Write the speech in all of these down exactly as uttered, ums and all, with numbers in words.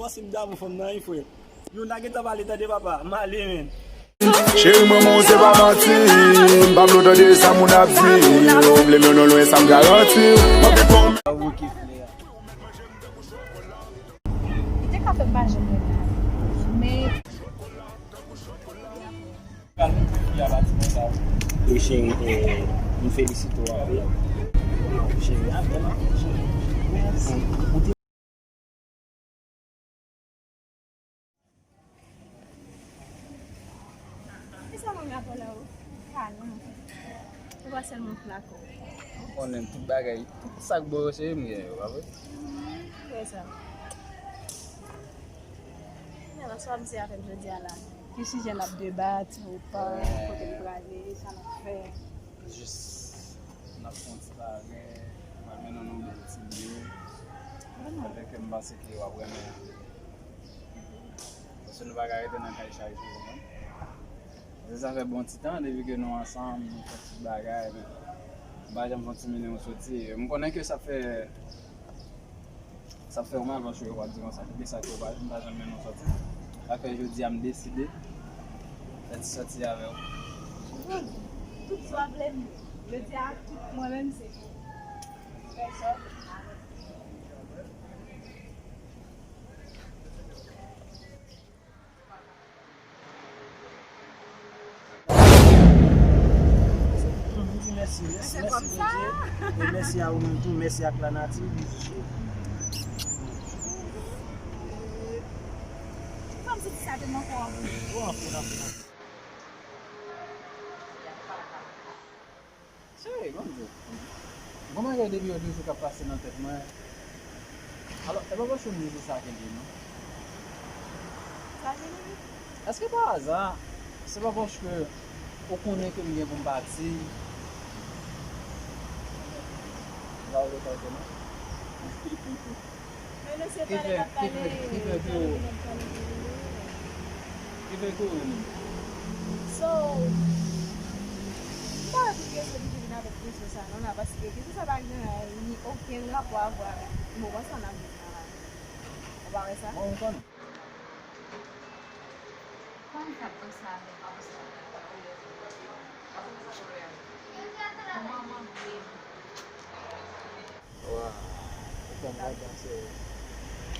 Panse m damou fanm nan, wi, frè. Youn la gentan pale, tande, papa. M ale, men. Cheri mwen, mwen, se pa manti. M pa vle w tande sa moun ap di. Ou vle mennen w lwen, sa m garanti. M ap viv pou m. Li te ka fè m pa janm renmen avè l. Men E cheri, eh, m felisite w anpil. Cheri, a bèl anpil, cheri. Mèsi. Kisa mwen rapò la ou? Ka non. Se pa sèlman flakon. Ou konnen tout bagay, tout sa k bon yo se yo m gen yo, pa vre? Mhm, se sa. Kounye a la, sa misye avè m jodi a la. Ki sijè n ap debat, ou pa, kote n prale, sa n ap fè. Jis, n ap fè yon ti bagay, pral mennen nou bèl ti byen. Avèk m panse ke w ap renmen. Paske nou pa ka rete nan kay chak jou, ou konprann? Se sa fè bon ti tan, depi ke nou ansanm, nou fè ti bagay, men m pa janm fè yon ti mennen yon soti. M konnen ke sa fè, sa fè w mal, paske w ap di konsa, poukisa ke w pa, m pa janm mennen yon soti. Sa fè jodi a m deside fè ti soti avè w. Tout sa w ap vle m ye. Jodi a, tout mwen menm se pou pèsòn. M di mèsi, mèsi, mèsi Bondye, e mèsi a ou menm tou, mèsi ak lanati. Kòmsi ti sa te manke w anpil. Ou anpil, anpil, anpil. Cheri, ban m di w. Gon bagay depi yon de jou k ap pase nan tèt mwen. Alò, e pa paske m di se sa ke l ye, non. Sa vini? Èske pa aza, se pa paske ou konnen ke m gen pou m pati? Ou pa vle tante, non? Men nou se pale n ap pale, pale n ap pale. Ki fè ke ou renmen m? So, m pa wè pou ki rezon li te vin avèk kesyon sa non la, paske kesyon sa pa gen ni okenn rapò avè avèk moman sa n ap viv nan la. Ou pa wè sa? Mwen, m konnen. Kòman w t ap panse avè m konsa? Kòman manke m? Waw, ou fè m kontan, seri.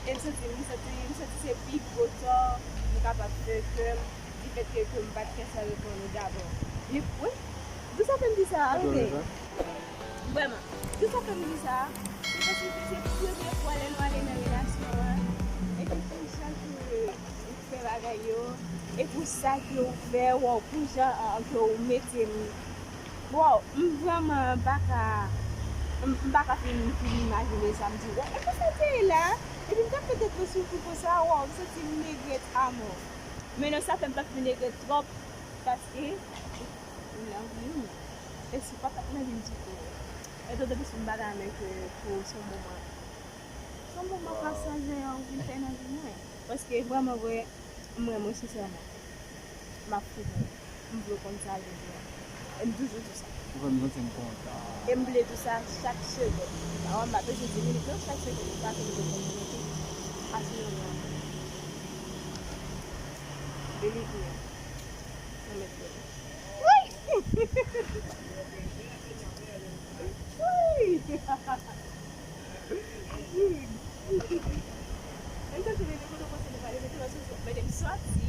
E m santi, m santi, m santi se pi gwo tò m kapab fè ke m, difèt ke, ke m pa t fè sa reponn ou dabò. Li, wi, di sa fè m di sa, wi. Vrèman, di sa fè m di sa, se paske se premye fwa lè nou ale nan relasyon an, epi pou jan ke ou fè bagay yo, e pou sa ke ou fè, waw, pou jan, ah, ke ou mete m. Waw, m vrèman pa ka, m, m pa ka fin, fin imajine sa. M di, waw, e konsa te ye la? Epi m t ap fè tèt mwen soufri konsa, waw, m santi m regrèt amò. Men non, sa fè m pa fin regrèt twòp, paske, m nan vi m. E si w pa t ap nan vi m ditou, etan donke si m pa ta renmen ke pou se yon moman, se yon moman pasaje an ou vin fè nan vi mwen. Paske vrèman vre, m renmen w sensèman. M ap fou pou ou. M vle w konn sa l ye vre. E m toujou di w sa. Ou fè m santi m kontan. E m vle di w sa chak segonn. Paske m pa bezwen di minit non, chak segonn. Ou pa konn konn minit. Asire w ankò. Believe me. Mwen mèt vre. Wi! Wi! Menm jan se mete kote w panse nou pale, mete lòt sou, mete m soti.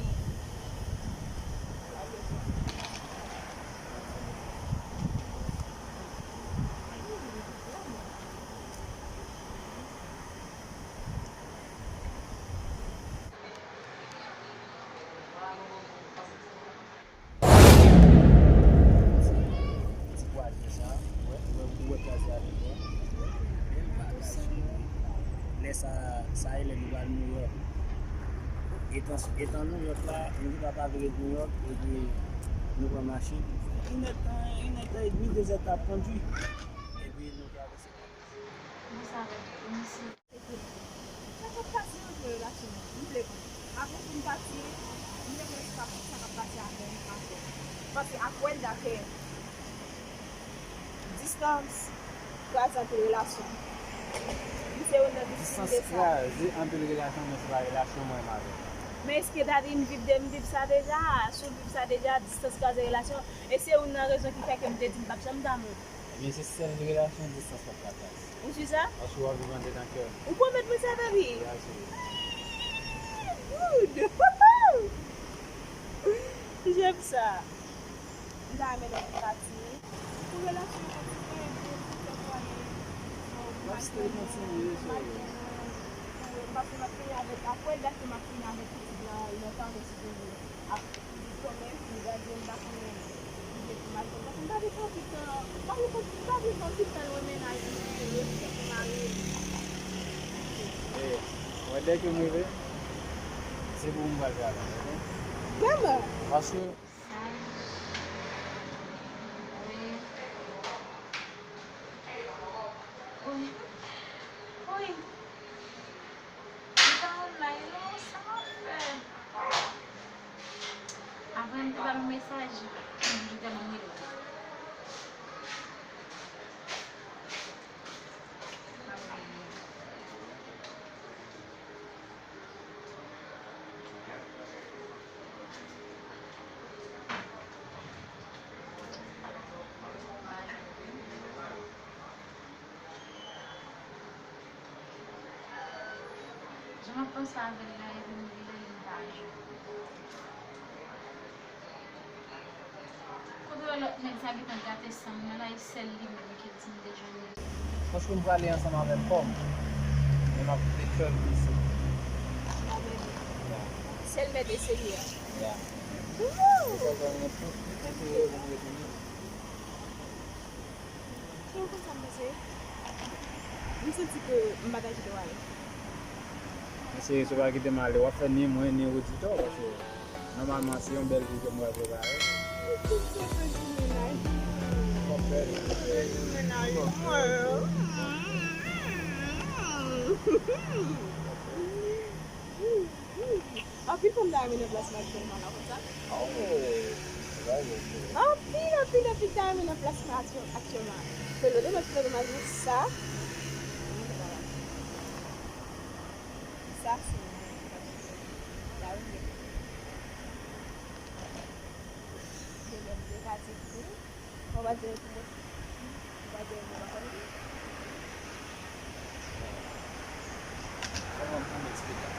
Ti, ti pwazè sa, ou wè, ou wè, ou wè pwazè a devan. Bèl bagay. Lè sa, sa e lè nou pral Nouyòk. Etan, etan Nouyòk la, nou gentan pa vin ret Nouyòk, epi nou pran machin. Inèdtan, inèdtan edmi, dezèdtan ap kondui. Epi nou travèse. Mwen sa rete, mwen si. Sa k ap pase antre relasyon nou? M vle konn. Avan pou m pati, m vle konn sa, sa k ap pase avè m ankò. Paske akwèl dakè distans kraze anpil relasyon. M Distans kraze anpil relasyon, men se pa relasyon mwen m avè w. Men èske Daddy m viv de, m viv sa deja? Si w viv sa deja, distans kraze relasyon. E se youn nan rezon ki fè ke m te di m p ap janm damou. Ebyen, se sèl relasyon distans p ap ka kraze. Ou si sa? Paske w ap viv anndan nan kè m. Ou pwomèt mwen sa, Daddy? Wi, asire. Good! J'aime ça! M ta renmen nou pati. Pou relasyon yo kontinye, epi pou fè fwaye, m ap still kontinye, so. Paske m ap fini avèk, apre dat ke m ap fini avèk pitit la, lè w ta wè si te vle. Ap pitit kòmè, pou gade, m pa konnen, m te pou m al fè. Paske m pa vle pran tout tan, m pa vle pran, m pa vle pran tout tan lwen mennaj mwen, lwen pitit mwen mare. E, wè, dèke m rive, se pou m pral travay, oke? Vrèman? Paske Wi. Wi. Wi. Li pa online non, sa m ap fè? Apre m te ba l yon mesaj, li te nan mwen. Jan m ap panse avè l la, epi m vire, li pa jwenn. Kote wè lòt nèg sa gentan gate san m nan la, e sèl li menm ki di m te jwenn li. Paske m prale ansanm avèk kò m. Men m ap make sure m isit. Amen. Sèl mèt e Senyè. Ya. Woo! Se sa k ap mwen tout enterè pou m retounen. Ou konn sa m panse? M santi ke m pa ta kite w ale. Mesye, si w pa kite m ale, w ap fè ni mwen, ni Rudy tò, paske nòmalman, se yon bèl vi ke m pral prepare. Ou tout se fè jou mennaj. Fè jou mennaj mwen. Anpil fanm ta renmen nan plas mwen aktyèlman la, konn sa? Oh, se pa vre, se vre. Anpil, anpil, anpil ta renmen nan plas mwen aktyè-, aktyèlman. Fè lòt domaj, fè lòt domaj, men sa. Sa, se la, wi. Gen lè m te ka di tou. Ou pa di anyen pou mwen. Ou pa di anyen pou mwen, pa konn li. Kòman pou m eksplike sa?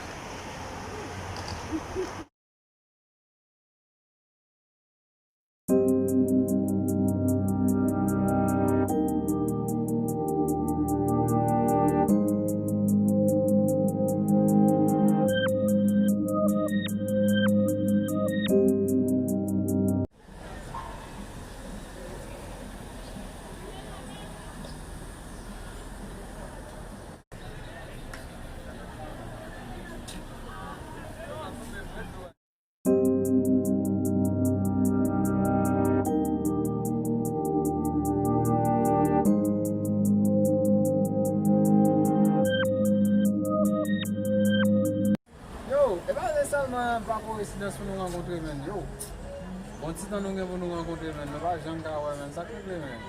Yo, e pa se sèlman pa koyensidans pou nou rankontre, menn, yo. Bon ti tan nou gen pou nou rankontre, menn, nou pa janm ka wè, menn, sa k regle, menn?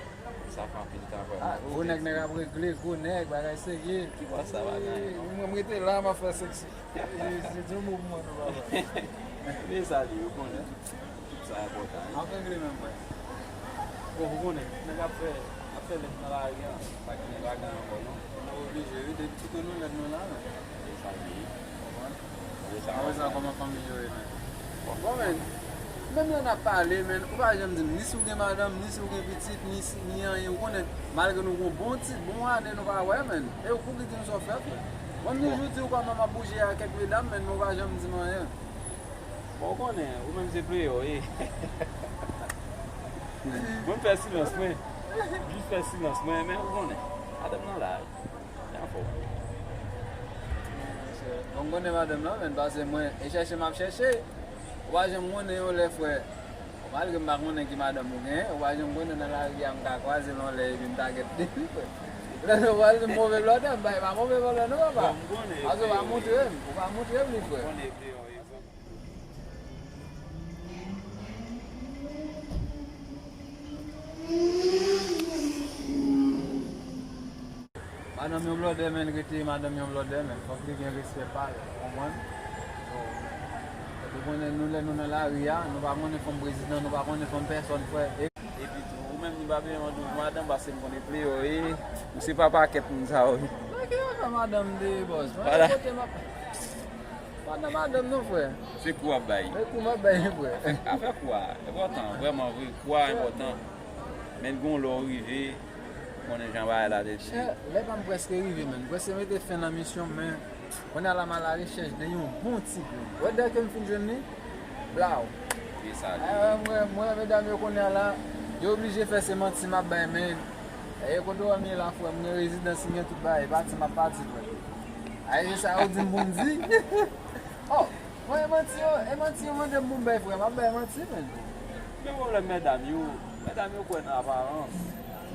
Sa fè anpil tan, vrèman. Ah, gwo nèg, nèg ap regle, gwo nèg, bagay serye. Ki bò sa, bagay? Mwen, mwen rete la, m ap fè seksi. Se, se yon mo pou mwen, non, papa. Men sa li, ou konnen. Tout sa enpòtan, wi. Anfen, vle menm, frè. Bon, ou konnen, nèg ap fè, ap fè lèt nan lari a, pa gen bagay ankò, non. Nou oblije, wi, depi ti tou nou lèt nou la, men. Se sa li ye. Konprann? Se sa. Apre sa, kòman fanmi yo ye, men? Bon, men, menm lè n ap pale, men, ou pa janm di m ni si w gen madanm, ni si w gen pitit, ni si, ni anyen, ou konnen, malgre nou gon bon ti, bon ane nou pa wè, men. E ou pou ki di m sa w fè, frè? Mwen, m toujou di w kòman m ap bouje a kèk medam, men, men ou pa janm di m anyen. Bon, ou konnen, ou menm se pleyè w ye. Mwen m fè silans mwen. M fè silans mwen, men ou konnen. Madanm nan la, li anfòm. Bon, m konnen madanm nan, men pase mwen, e chèche m ap chèche. Ou pa janm konnen yon lè, frè. Malgre m pa konnen ki madanm ou genyen, ou pa janm konnen nan lari a m ka kwaze l yon lè epi m ta gèt li, frè. Lè nou pral di m move blòdè, m bay pa move blòdè non, papa. Bon, m konnen, paske ou pa montre m, ou pa montre m li, frè. M konnen, epi, Madanm Yon blòdè, men, rete madanm yon blòdè, men. Fòk li gen respè pa l, ou konprann? So, ou konnen nou, lè nou nan lari a, nou pa konnen fanm prezidan, nou pa konnen fanm pèsòn, frè. E, epi tou, ou menm, li pa bezwen mande w pou madanm, paske m konnen pleyò w ye. Ou se pa pakèt moun sa yo ye. Nan ki afè madanm de bòs? Mwen, kote m ap, pa nan madanm non, frè. Se kou w ap bay. Se kou m ap bay, frè. Afè kou a enpòtan, vrèman vre, kou a enpòtan. Men gon lè w rive, konnen jan bagay la te di. Chè, lè pa m prèske rive, men. M prèske mete fen nan misyon m, men kounye a la m alarechèch de yon bon ti grenn. Wè dèyè ke m fin jwenn li, blaw. Li sale. Mwen, mwen, medam yo kounye a la, yo oblije fè se manti m ap bay, men. E kote w wè m ye la, frè, m gen rezidans, m gen tout bagay, pati m ap pati, frè. Ay, se sa yo di m pou m di. Oh, mwen, e manti yo, e manti yo mande m pou m bay, frè, m ap bay manti, men. Men pwoblèm medam yo, medam yo kwè nan aparans.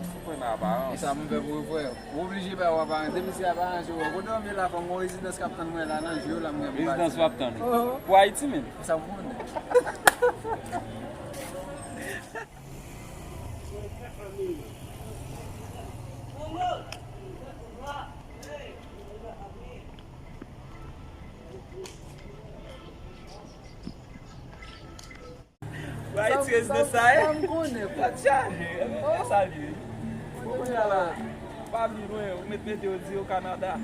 Yo kwè nan aparans. E sa m fè pou yo, frè? Ou oblije bay ou aparans. Depi se aparans yo wè. Kote w ye la, fò m gon rezidans k ap tann mwen la nan je w la, m gen pou pati. Rezidans w ap tann. Oh. Pou Ayiti menm. E sa m konnen. Ba, e ti rezidans sa ye? Sa m konnen, frè. Sa chaje. Sa li ye? Kounye a la, pa vin lwen, ou met mete yo di yo Kanada.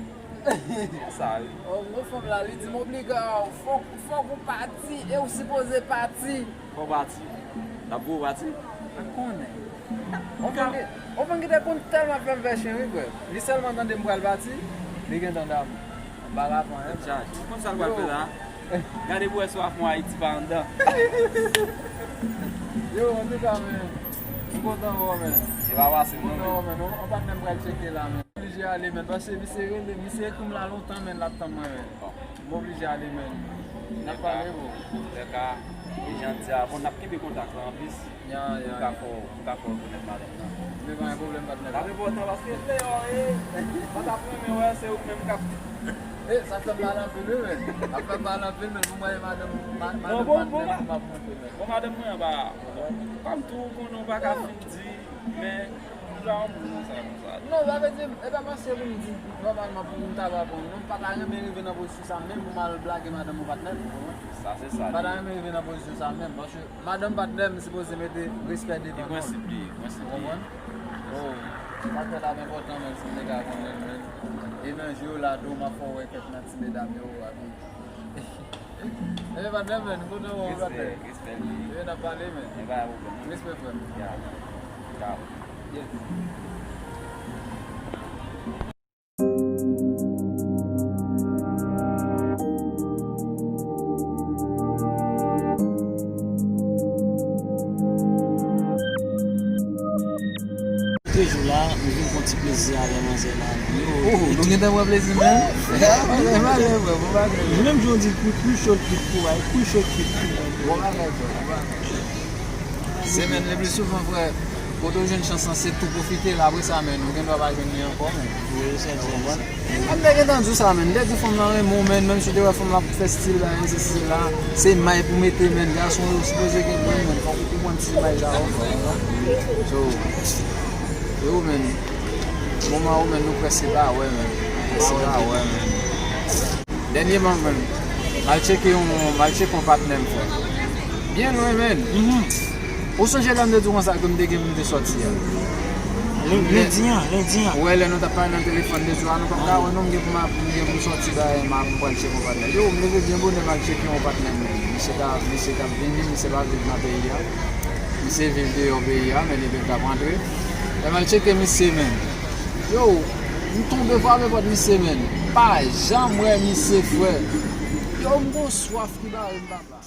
Sa ye? Oh, mwen fanm la, li di m obliga, fòk, fòk ou pati, e ou sipoze pati. Fò w pati. N ap voye w pati. Pa konnen. On fanm ki, on fanm ki te konn tèlman fè m fè chen, wi, frè. Li sèlman tande m pral pati, li gentan damou. M pa ka pran, hein. Tèt chaje. Ou konn sa l pral fè la? Gade pou wè si w ap fè yon Ayiti pa anndan. Yo, antouka, men, m kontan wè w, men. E pa pase, non, men. M kontan wè w, men. On, on patnè m pral tcheke la, men. Oblije ale, men, paske misye rele, misye ekri m la lontan, men, l ap tann mwen, men. Bon. M oblije ale, men. N ap pale, bro. Antouka, e jan di a, bon, n ap kenbe kontak la anplis. Ya, ya, pou m ka fè w, pou m ka fè w rekonèt madanm nan. Men pa gen pwoblèm, patnè. L ap enpòtan paske deyò, e, mwen t ap renmen wè se ou menm k ap. E, sa fè m mal anpil, wi, men. Sa fè m mal anpil, men pou mwen, e madanm, ma-, madanm patnè m pou m ap montre, men. Bon, madanm mwen anba. Kòm tou, ou konnen, ou pa ka fin di, men, ou la, yon moun konsa, konsa. Non, sa vle di, e pa paske pou m di, nòmalman, pou m ta va pran, non, m pa ta renmen rive nan pozisyon sa, menm pou m al blage madanm ou patnè m, ou konprann? Sa, se sa. M pa ta renmen rive nan pozisyon sa, menm, paske madanm patnè m sipoze mete respè devan non l. E prensip li ye, prensip li ye. Ou konprann? Oh, sa fè l ap enpòtan, men, si m te ka konnen, men. E nan je w la, tou, m ap fè w wè kèk nan ti medam yo, abi. E, patnè, men, kote w, patnè? Respè, respè li. E, n ap pale, men. E, pa gen pwoblèm. Respè, frè m. Ya. Tchao. Yes. Toujou la, nou vin pran ti plezi avè manzè la. Yo, oh, nou gentan pran plezi, men. Malè, malè, frè, bon bagay. Li menm jan w di, kou, kou cho kit kou, ay, kou cho kit kou. Bon bagay, frè, bon bagay. Se, men, le pli souvan, frè, kote w jwenn chans lan, se tou pwofite l, apre sa, men, ou gen dwa pa jwenn li ankò, men. Wi, se vre, se vre. M te gentan di w sa, men. M te di fanm nan renmen w, men, menm si w te wè fanm nan ap fè stil, bagay, sesi, sela, se may pou mete, men. Gason yo sipoze gen grenn, men. Fòk ou konprann ti may sa yo, frè. So, yo, men. Moman yo, men, nou prèske pa wè, men. Prèske pa wè, men. Dènyèman, men, m al tcheke yon, m al tcheke yon patnè m, frè. Byen lwen, men. Mhm. Ou sonje lè m te di w konsa ke m te gen pou m te sòti a? Lè, lendi an, lendi an. Ou wè, lè nou t ap pale nan telefòn de jou a, nou p ap ka wè, non, m gen pou m, m gen pou m sòti bagay, m a, m pral tcheke yon patnè. Yo, m leve byen bonè, m al tcheke yon patnè m, men. Misye ta, misye t ap vini, misye pa viv nan peyi a. Misye viv deyò peyi a, men li menm t ap rantre. Lè m al tcheke misye, men. Yo, m tonbe frape pòt misye, men. Pa janm wè misye, frè. Yo, m gon swaf ki bare m, papa.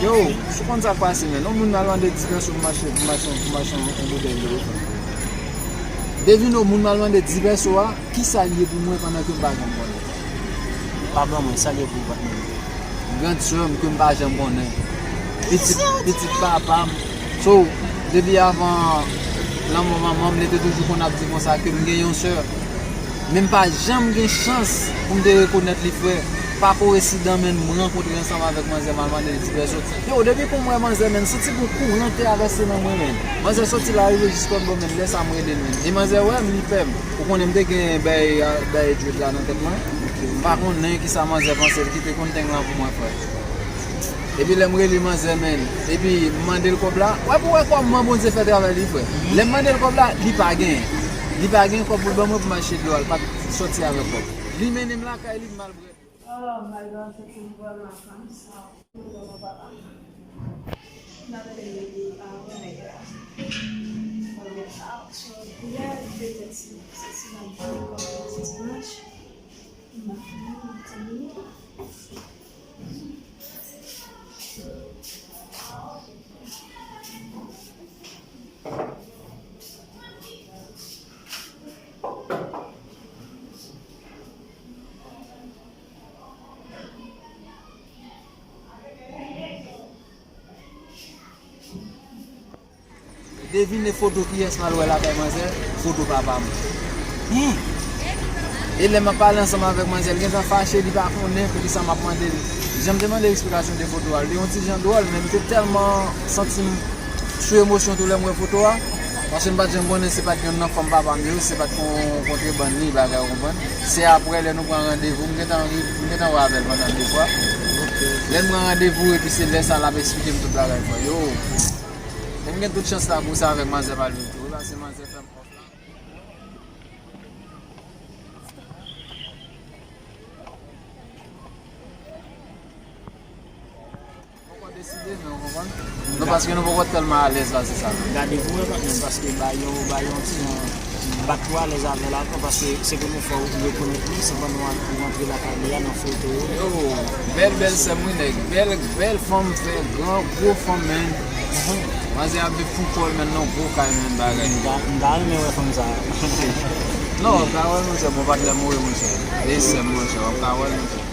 Yo, ou konn sa k pase, men. Yon moun m al mande dis pèso pou m achte, pou m achte, pou m achte yon, yon boutèy dlo. Devine yon moun m al mande dis pèso a, kisa l ye pou mwen pandan ke m pa janm konnen. Pa ban mwen, sa l ye pou ou, patnè m? Grandsè m ke m pa janm konnen. Pitit, pitit papa m. So, depi avan, Lanmò manman m, li te toujou konn ap di konsa ke m gen yon sè. Men m pa janm gen chans pou m te rekonèt li frè. Pa kowesidan, men m rankontre ansanm avèk manzè, m al mande l ti pèso. Yo, depi pou m wè manzè, men m santi gon kouran travèse nan mwen, men. Manzè soti la, rive jis kòt bò, men lè sa m rele l, men. E manzè wè m, li pè m. Ou konnen m te gen bay, bay dread la nan tèt mwen. M pa konnen kisa manzè panse, l kite kontèn lan pou mwen, frè. Epi lè m rele manzè, men, epi m mande l kòb la, w ap wè kòman Bondye fè travay li, frè. Lè m mande l kòb la, li pa genyen. Li pa gen kòb pou l ban mwen pou m achte dlo a, l pa t sòti avèk kòb. Li mennen m lakay li, m al brè dlo. Oh my God, sa te vrèman fanm sa. Vrèman papa. N ap fè li avan yè. Premye sa, so, yè petèt se, se, se nan kòb dimanch. M ap fè li, m ap fè li. Devine foto kiyès m al wè lakay manzè, foto papa m. Hen! E lè m ap pale ansanm avèk manzè, l gentan fache, li pa konnen poukisa m ap mande l. Jan m te mande l eksplikasyon de foto a, li te yon ti jan dwòl, men m te tèlman santi m sou emosyon tou lè m wè foto a. Paske m pa t janm konnen se pa t yonn nan fanm papa m yo, se pa t kon kontrebann li, bagay, ou konprann. Se apre lè nou pran randevou, m gentan, m gentan wè avè l pandan de fwa. Lè n pran randevou, epi se lè sa l ap eksplike m tout bagay, frè. Yo! Men m gen tout chans la pou sa avèk manzè pa l vin tou wi, paske manzè fè m off la. Poko deside, men ou konprann? Non, paske nou poko tèlman alèz la, se sa. Gade pou wè, patnè, paske ba yon, ba yon ti jan bat pou alèz avè l avan, paske se premye fwa ou rekonèt li, se pandan w rantre lakay li a nan foto yo. Yo, bèl, bèl sè m wi, nèg. Bèl, bèl fanm, fè gran, gwo fanm, men. Manzè ap viv pou kò l, men nan gwo kay, men bagay. M ta, m ta renmen wè fanm sa. Non, w ap ka wè l, monchè, bon patnè m ou ye, monchè. E sè m, monchè, w ap ka wè l, monchè.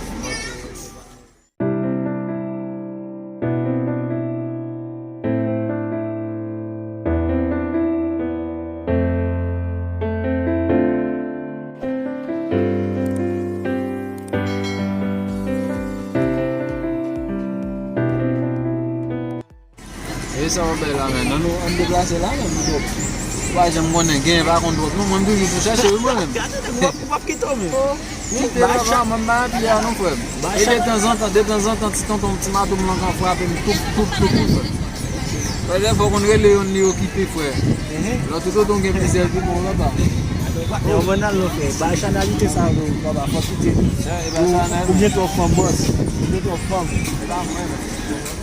E sa w bay la, men. Nan nou, ann deplase la, men, nou twòp. Ou pa janm konnen, gen pa konn twòp. Non, mwen, m toujou tou chèche, wi, mwen menm. Gade, w ap, w ap kite w menm. Kite papa, mwen, m pa apiye a, non, frè m. E detanzantan, detanzantan, ti tonton, ti mato m lan ka frape m, toup, toup, toup, wi, frè m. Frè, dèfwa, w konn rele yonn li okipe, frè. Lòt tonton gen plizyè pi bon, papa. Yo, mwen al non, frè. Bay chanalite sa, yo, papa, fò kite li. Ou, ou gen twòp fanm, bòs. Ou gen twòp fanm. E pa mwen, men.